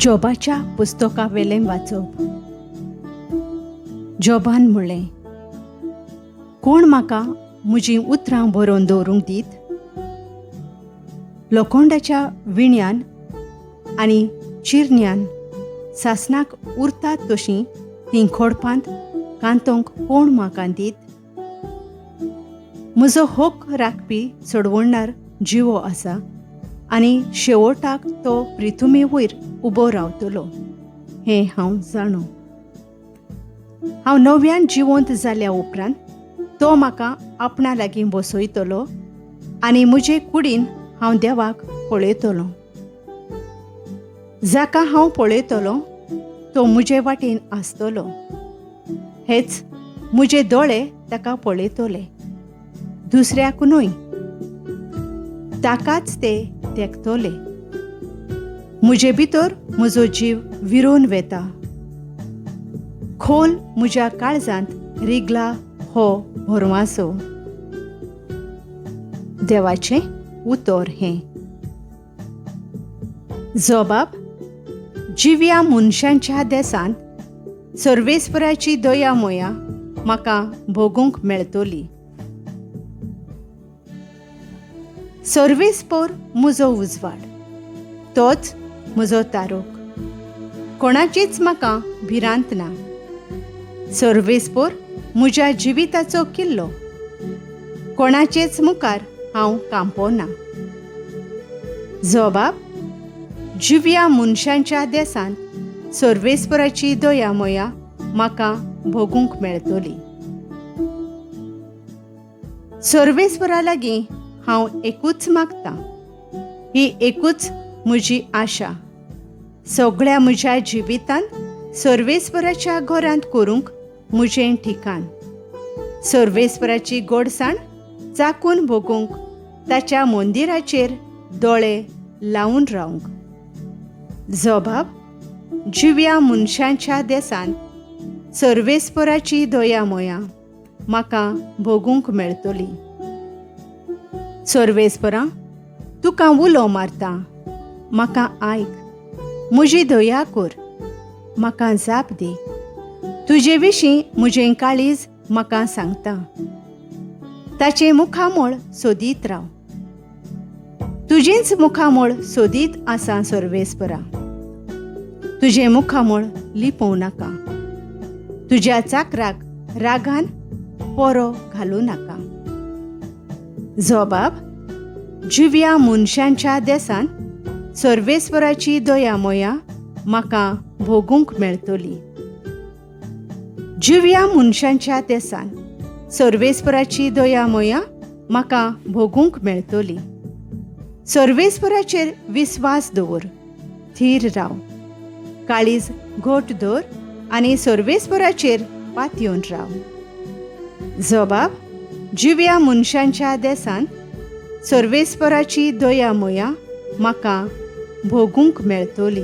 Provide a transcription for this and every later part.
जोबाच्या पुस्तका वेलें वाचप. जोबान म्हणलें, कोण म्हाका म्हजीं उतरां बरोवन दवरूंक दीत? लोखंडाच्या विण्यान आनी चिरण्यान सासणाक उरतात तशीं तीं खोडपांत कांतोंक कोण म्हाका दीत? म्हजो हक राखपी सोडवणदार जिवो आसा आनी शेवटाक तो प्रिथुमे वयर उबो रावतलो हें हांव जाणो. हांव नव्यान जिवंत जाल्या उपरांत तो म्हाका आपणा लागीं बसयतलो आनी म्हजे कुडीन हांव देवाक पळयतलो. जाका हांव पळयतलो तो म्हजे वाटेन आसतलो. हेच म्हजे दोळे ताका पळयतले, दुसऱ्याक न्हय. ताकाच ते देखतले. म्हजे भितर म्हजो जीव विरोवन वेता. खोल म्हज्या काळजांत रिगला हो भरवासो. देवाचें उतर हें. जबाब जिव्या मनशांच्या देसांत सर्वेस्पराची दया मोया म्हाका भोगूंक मेळटली. सर्वेस्पोर म्हजो उजवाड, तोच म्हजो तारोक, कोणाचीच म्हाका भिरांत ना. सर्वेस्पोर म्हज्या जिविताचो किल्लो, कोणाचेच मुखार हांव कांपो ना. जबाब जिव्या मनशांच्या देसांत सर्वेस्पराची दया मोया म्हाका भोगूंक मेळटली. सर्वेस्परा लागीं हांव एकूच मागतां, ही एकूच म्हजी आशा, सगळ्या म्हज्या जिवितांत सर्वेस्पराच्या घरांत करूंक म्हजें ठिकाण, सर्वेस्पराची गोडसाण चाकून भोगूंक ताच्या मंदिराचेर दोळे लावन रावंक. जबाब जिव्या मनशांच्या देसांत सर्वेस्पराची दया मोया म्हाका भोगूंक मेळटली. सर्वेस्परा, तुका उलो मारता, म्हाका आयक, म्हजी दया कर, म्हाका जाप दी. तुजे विशीं म्हजें काळीज म्हाका सांगता. ताचें मुखामळ सोदीत राव. तुजेंच मुखामळ सोदीत आसा सर्वेस्परा. तुजें मुखामळ लिपोवं नाका. तुज्या चाकराक रागान पोरो घालूं नाका. जबाब जिव्या मनशांच्या देसांत सर्वेस्पराची दया मोया म्हाका भोगूंक मेळटली. जिव्या मनशांच्या देसांत सर्वेस्पराची दया मोया म्हाका भोगूंक मेळटली. सर्वेस्पराचेर विस्वास दवर, थीर राव, काळीज घट दवर आनी सर्वेस्पराचेर पातयेवन राव. जबाब जिव्या मनशांच्या देसांत सर्वेस्पराची दया मोया म्हाका भोगूंक मेळटली.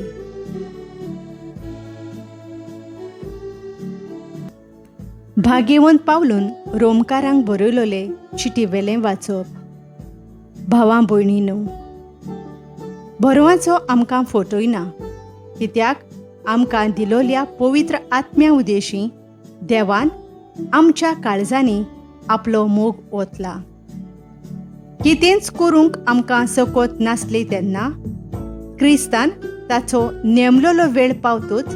भाग्यवंत पावलून रोमकारांक बरयलोले चिटी वेलें वाचप. भावां भयणीनो, बरोवाचो आमकां फोटोय ना, कित्याक आमकां दिलोल्या पवित्र आत्म्या उदेशी देवान आमच्या काळजांनी आपलो मोग ओतला. कितेंच करूंक आमकां सकत नासली तेन्ना क्रिस्तान ताचो नेमलोलो वेळ पावतूच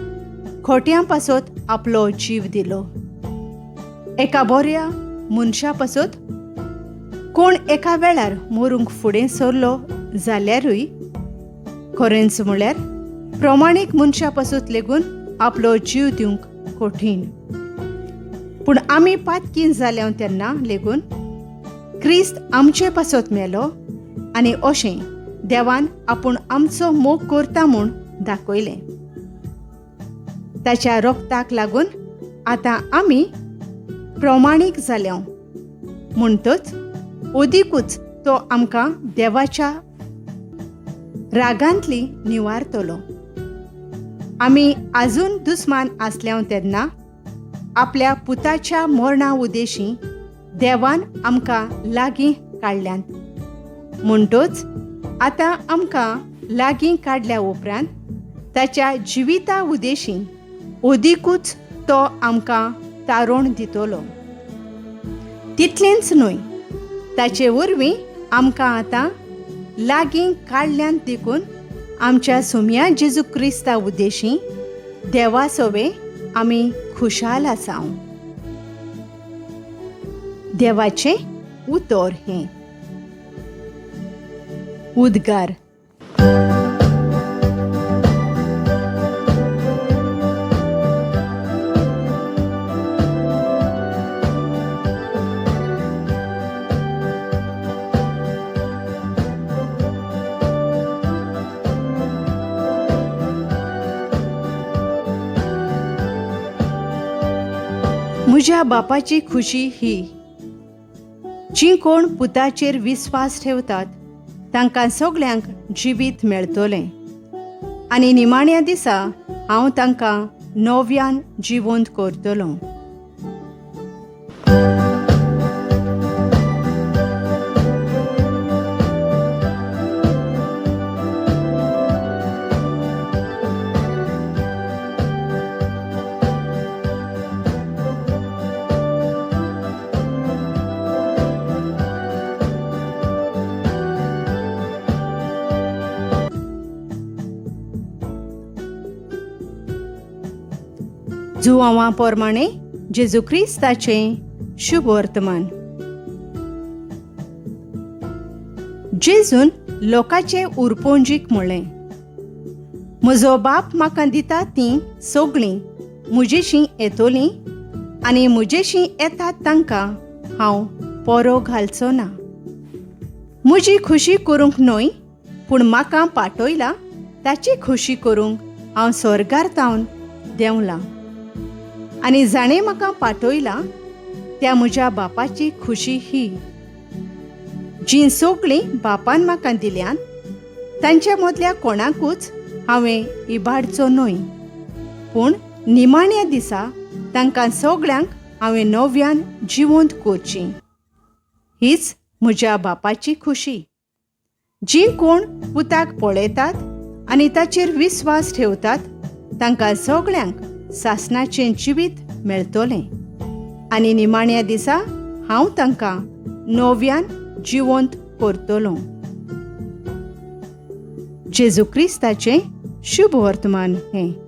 खोट्यां पासत आपलो जीव दिलो. एका बऱ्या मनशा पासत कोण एका वेळार मरूंक फुडें सरलो जाल्यारूय खरेंच म्हळ्यार प्रमाणीक मनशा पासत लेगून आपलो जीव दिवंक कठीण. पूण आमी पातकीन जाल्या तेन्ना लेगून क्रिस्त आमचे पासत मेलो आनी अशें देवान आपूण आमचो मोग करता म्हूण दाखयलें. ताच्या रोगताक लागून आतां आमी प्रमाणीक जाल्या, म्हणटच अदिकूच तो आमकां देवाच्या रागांतली निवारतलो. आमी आजून दुस्मान आसल्या तेन्ना आपल्या पुताच्या मरणा उदेशी देवान आमकां लागीं काडल्यात, म्हणटच आतां आमकां लागीं काडल्या उपरांत ताच्या जिविता उदेशी अदिकूच तो आमकां तारोण दितलो. तितलेंच न्हय, ताचे वरवीं आमकां आतां लागीं काडल्यान देखून आमच्या सुम्या जेजू क्रिस्ता उद्देशी देवा सोवे आमी खुशाल आसाव. देवाचें उतर हें. उद्गार. म्हज्या बापाची खुशी ही, जीं कोण पुताचेर विस्वास ठेवतात तांकां सगल्यांक जिवीत मेळटलें आनी निमाण्या दिसा हांव तांकां नव्यान जिवंत करतलों. जुवांवा प्रमाणे जेजू क्रिस्ताचें शुभ वर्तमान. जेजून लोकाचे उरपोंजीक म्हणलें, म्हजो बाप म्हाका दिता तीं सगळीं म्हजेशीं येतलीं आनी म्हजेशीं येतात तांकां हांव पोरो घालचो ना. म्हजी खुशी करूंक न्हय, पूण म्हाका पाटयला ताची खुशी करूंक हांव स्वर्गार तावन देंवलां आनी जाणें म्हाका पाटयला त्या म्हज्या बापाची खुशी ही. जीं सगळीं बापान म्हाका दिल्यान तांच्या मदल्या कोणाकूच हांवें इबाडचो न्हय, पूण निमाण्या दिसा तांकां सगळ्यांक हांवें नव्यान जिवंत करची, हीच म्हज्या बापाची खुशी. जीं कोण पुताक पळयतात आनी ताचेर विस्वास ठेवतात तांकां सगळ्यांक सासणाचें जिवीत मेळटलें आनी निमाण्या दिसा हांव तांकां नव्यान जिवंत करतलों. जेजू क्रिस्ताचें शुभ वर्तमान हें.